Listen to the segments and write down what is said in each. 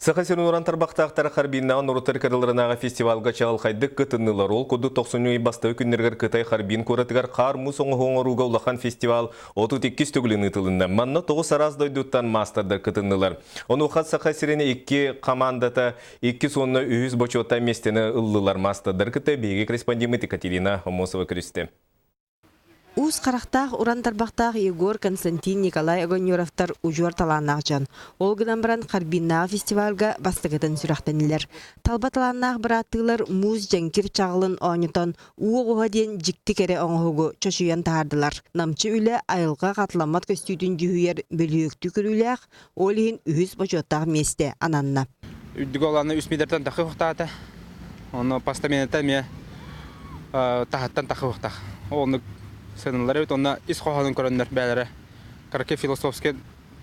Саха сирин уран тарбахтаахтара Харбиннааҕы норуоттар кыраларынааҕы фестивалга чаҕылхайдык кытыннылар. Ол курдук тохсунньу ый бастакы күннэригэр Кытай Харбин куоратыгар хаар-муус оҥоһугу оҥорууга улахан фестивал 32 төгүлүн ыытылынна. Манна тоҕус араас дойдуттан маастардар кытыннылар. Онуоха Саха сирин икки хамаандата иккис уонна үһүс бочуоттаах миэстэни ыллылар. Маастардары кытта биһиги корреспондеммыт Екатерина Аммосова көрүстэ. Уус харахтаах, уран тарбахтаах Егор, Константин, Николай Огонеровтар удьуор талааннаах дьон. Ол гынан баран Харбиннааҕы фестивальга бастакытын сүрэхтэннилэр. Талба талааннаах бырааттыылар муус дьэҥкир чаҕылын оонньотон уу оҕуһа диэн дьикти кэрэ оҥоһугу чочуйан таһаардылар. Намчы үлэ айылҕа хатыламмат көстүүтүн дьүһүйэр бөлүһүөктүү көрүүлээх, ол иһин үһүс бочуоттаах миэстэ ананна. Үрдүк олааны үс метртэн тахы ухтаата. Онно постамената эмиэ таһыттан тахы ухтах. Оннук сыаналар эбит. Онно ис хоһоонун көрөннөр бээлэрэ кыракый философский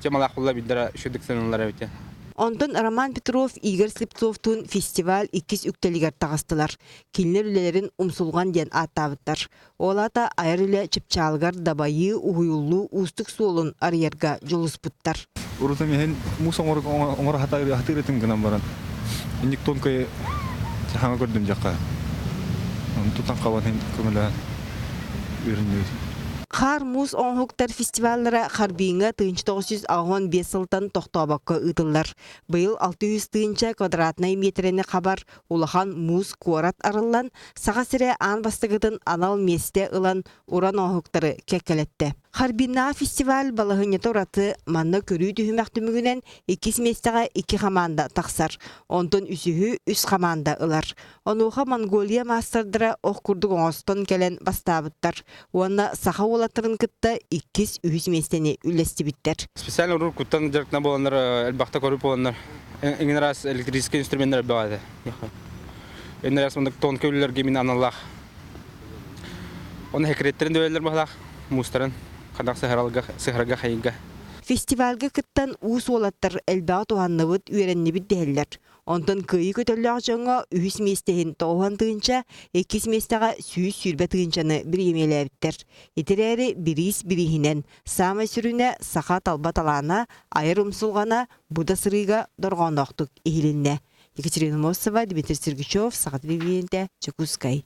темалаах булла билдэрэ үчүгдүк сыаналар эбит. Онтон Роман Петров Игорь Слепцовтуун фестиваль иккис үктэлигэр таҕыстылар. Кинилэр үлэлэрин умсулҕан диэн ааттаабыттар. Ол аата айар үлэ чыпчаалыгар дабайыы, уһуйуллуу уустук суолун арыйарга дьулуспуттар. Урутум иһин муус оҥоро хатыыр этим гынан баран инник тонкой хаҥа көрдүм дьахха. Тутан хабан көмөлөөн үөрүннүбүт. Хаар муус оҥоһуктар фестиваллара Харбиҥҥа 1985 сылтан тохтообокко ыытыллар. Быйыл 600 тыһыынча квадратнай миэтэрэни хабар улахан муус куорат арыллан, Саха сирэ аан бастакытын анал миэстэ ылан уран оҥоһуктары кэккэлэттэ. Харбиннааҕы фестиваль балаһыанньата ураты, манна көрүү түһүмэх түмүгүнэн иккис миэстэҕэ икки хамаанда тахсар, онтон үсүһү үс хамаанда ылар. Онуоха Монголия маастардара ох курдук оҥостон кэлэн бастаабыттар уонна саха уолаттарын кытта иккис, үһүс миэстэни үллэстибиттэр. Специально уруккуттан дьарыктана буоланнар, элбэхтэ көрүү буоланнар, эҥин араас электрическэй инструменнар элбэх этэ. Эн араас маннык тонкой үлэлэргэ мин аналлаах. Оны хекреттэрин дөйөллөр баһылаах муустарын ханах сыһаралга сыһарга хайыга. Фестивальга кыттан уус уолаттар элбэҕи туһанныбыт, үөрэннибит дэһэллэр. Онтон кыайыы көтөллөөх дьоҥҥо үһүс миэстэһин тоҕуһан тыһыынча, иккис миэстэҕэ 120 тыһыынчаны бириэмийэлээбиттэр. Ити эрээри бириис бирииһинэн, саамай сүрүнэ саха талба талаана, айар умсулҕана бу да сырыыга дорҕоонноохтук иһилиннэ. Екатерина Мосова, Дмитрий Сергучев, Саха телевидениетэ, Дьокуускай.